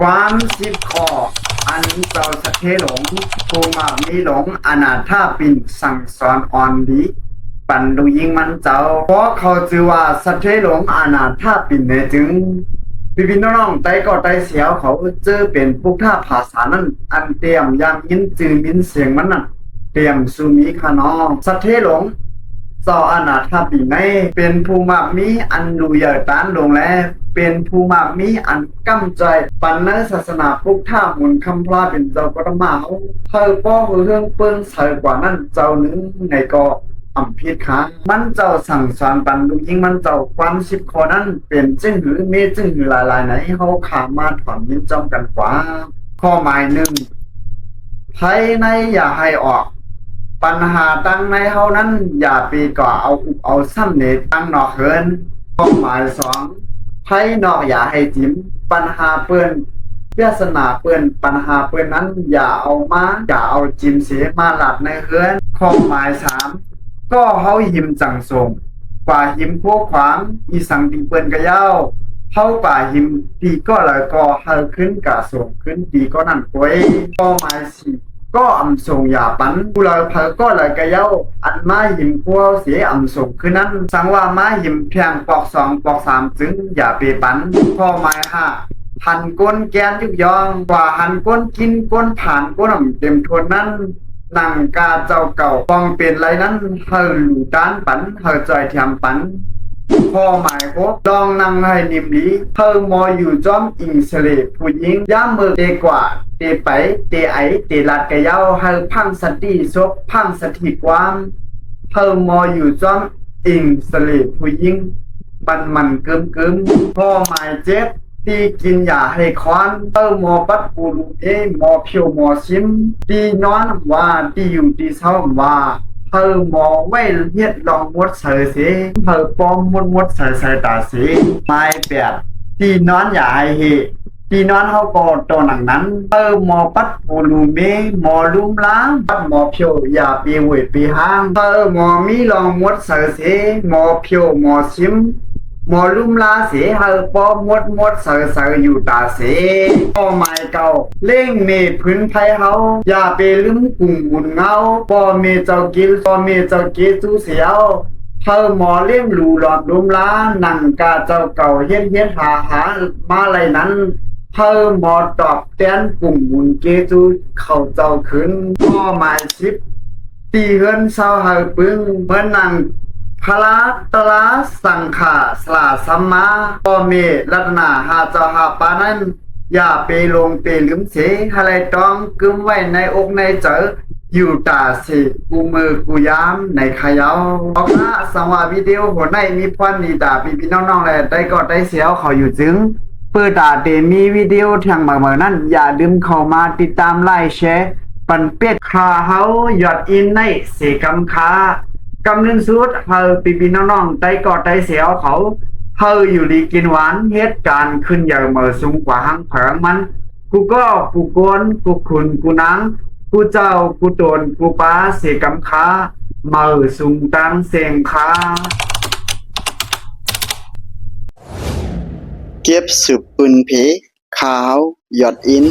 ຄວາມສິບຂໍ້ ອັນເຈົ້າສັດເທຫຼົງ ຜູ້ມາກມີຫຼົງ ອະນາດຖາປິນ ສັ່ງສອນອ່ອນດີ ປັນລູກຍິງມັນເຈົ້າ. ເພາະເຂົາຈື່ວ່າສັດເທຫຼົງ ອະນາດຖາປິນແທ້ຈຶ່ງ ພີ່ໆນ້ອງໆ ໄຕກໍໄຕສຽວເຂົາຈື່ເປັນປຸດຖະພາສານັ້ນ ອັນຕຽມຢ່າງຍິນຈື່ມິນສຽງມັນນັ້ນ ຕຽມສູ່ມີຂະນ້ອງ ສັດເທຫຼົງ ເຈົ້າອະນາດຖາປິນໃນ ເປັນຜູ້ມາກມີອັນດູໃຫຍ່ຕານຫຼົງແລ ເປັນຜູ້ມາກມີອັນກຳຈ່ອຍ ປັນໃນສາສະໜາປຸດຖະມຸນຄຳພະລາເປັນເຈົ້າກໍຕະມາເຮົາ ໃຫ້ພໍເຮືອງເປີງໃສກວ່ານັ້ນເຈົ້າໜຶ່ງໃນກໍອຳຜິດຄາ ມັນເຈົ້າສັ່ງສອນປັນລູກຍິງມັນເຈົ້າ ຄວາມສິບຂໍ້ນັ້ນເປັນຈຶ່ງຫື ມີຈຶ່ງຫືຫຼາຍໆໃນ ເຮົາຂ້າມາຖອນຍິນຈ້ອມກັນກວ່າ. ຂໍ້ໝາຍໜຶ່ງ ພາຍໃນຢ່າໃຫ້ອອກ ປັນຫາຕັ້ງໃນເຮົານັ້ນ ຢ່າໄປກໍ່ເອົາອຸບເອົາຊ້ຳເນຕັ້ງນອກເຮືອນ. ຂໍ້ໝາຍສອງ ພາຍນອກຢ່າໃຫ້ຈິມ ປັນຫາເປິ້ນ ວຽສະໜາເປິ້ນ ປັນຫາເປິ້ນນັ້ນ ຢ່າເອົາມາ ຢ່າເອົາຈິມເສມາລາດໃນເຮືອນ. ຂໍ້ໝາຍສາມ ກໍເຮົາຫິມຈັງສົງ ກວ່າຫິມຂົວຂວາງ ອີສັງຕີເປິ້ນກະເຍົາ ເຮົາກວ່າຫິມຕີກໍລະກໍ ເຮົາຂຶ້ນກະສົງຂຶ້ນຕີກໍນັ້ນໂກຍ. ຂໍ້ໝາຍສີ່ ກໍອຳສົງຢ່າປັນ ຜູ້ລາວໃຜກໍລະກະເຍົາ ອັນມາຫິມຂົວເສອຳສົງຄືນັ້ນ ສັງວ່າມາຫິມພຽງປອກສອງປອກສາມ ຈຶ່ງຢ່າໄປປັນ. ຂໍ້ໝາຍຫ້າ ຫັນກົນແກ່ນຍຸກຍອງ ກວ່າຫັນກົນກິນ ກົນຜານ ກົນອຳເຕັມທົນນັ້ນ ໜັງກາເຈົ້າເກົ່າ ປອງເປັນໄລນັ້ນ ເຮົາຫຼູຕານປັນ ເຮົາຈ່ອຍຖຽມປັນ. ຂໍ້ໝາຍຫົກ ລອງນັ່ງໃຫ້ນິ້ມລີ ເຮົາໝໍຢູ່ຈ້ອມອີງສະເລຜູ້ຍິງ ຢາມເມີເຕກວາເຕໄປ ເຕໄອ ເຕລາດກະເຍົາ ເຮົາພັງສະຕິສົບ ພັງສະຕິກວາມ ເຮົາໝໍຢູ່ຈ້ອມອີງສະເລຜູ້ຍິງ ມັນມັນເກີມເກີມ. ຂໍ້ໝາຍເຈັດ ຕີກິນຢ່າໃຫ້ຄອນ ເຮົາໝໍປັດປູລູເມ ໝໍຜິວໝໍຊິມ ຕີນອນວ່າ ຕີຢູ່ຕີເຊົາວ່າ ເຮົາໝໍໄວ້ເຮັດລອງໝົດໃສເສ ເຮົາປ້ອມໝົດໝົດໃສໃສຕາເສ. ໝາຍແປດ ຕີນອນຢ່າໃຫ້ເຮ ຕີນອນເຮົາກໍໂຕໜັງນັ້ນ ເຮົາໝໍປັດປູລູເມ ໝໍລຸມລາ ປັດໝໍຜິວ ຢ່າໄປໂຫຍໄປຮ່າງ ເຮົາໝໍມີລອງໝົດໃສເສ ໝໍຜິວໝໍຊິມ ໝໍລຸມລາເສ ເຮົາປ້ອມໝົດໝົດໃສໃສຢູ່ຕາເສ. ຂໍ້ໝາຍເກົ້າ ລ້ຽງເມພື້ນໄພເຮົາ ຢ່າໄປລືມກຸງບຸນເງົາ ພໍ່ແມ່ເຈົ້າກິນ ພໍ່ແມ່ເຈົ້າເກຈູເສເອົາ ເຮົາໝໍລ້ຽງດູຫຼອມລຸມລາ ໜັງກາເຈົ້າເກົ່າເຮັດເຮັດຫາຫາມາໄລນັ້ນ ເຮົາໝໍຕອບແທນກຸງບຸນເກຈູເຂົາເຈົ້າຄືນ. ຂໍ້ໝາຍສິບ ຕີເຮືອນເຊົາເຮົາປຶງ ເໝືອນໜັງພະລາຕະລາສັງຂາສະຫຼາສຳມາ ພໍ່ແມ່ລັດຕະນາຫ້າເຈົ້າຫ້າປານັ້ນ ຢ່າໄປຫຼົງໄປລືມເສ ໃຫ້ໄລ່ຕ້ອງກຶມໄວ້ໃນອົກໃນໃຈ ຢູ່ຕາເສ ກູເມີກູຍາມໃນຂະເຍົາ. ເອົາລະ ສັງວ່າວິດີໂອຫົວໃນມີພອນດີຕາພີ່ໆນ້ອງໆ ແລະ ໄຕກໍໄຕສຽວເຂົາຢູ່ຈຶ່ງ ເພື່ອຕາເຕມີວິດີໂອທຽງໃໝ່ໆນັ້ນ ຢ່າລືມເຂົ້າມາຕິດຕາມໄລແຊ ປັນເປັດຂ້າເຮົາຍອດອິນໄດ້ເສກຳຄ່າ. ກຳໜຶ່ງສຸດ ເຮົາພີ່ໆນ້ອງໆ ໄຕກໍໄຕສຽວເຂົາ ເຮົາຢູ່ດີກິນຫວານ ເຮັດການຂຶ້ນໃຫຍ່ເໝີສູງກວ່າຫາງເຜິງມັນ ກູກໍກູກົນ ກູຂຸນກູນາງ ກູເຈົ້າກູໂຕນກູປາເສກຳຄ່າ ເໝີສູງຕ່າງເສັງຄ່າ. ເກັບສືບປືນເພ ຂ້າເຮົາຍອດອິນ.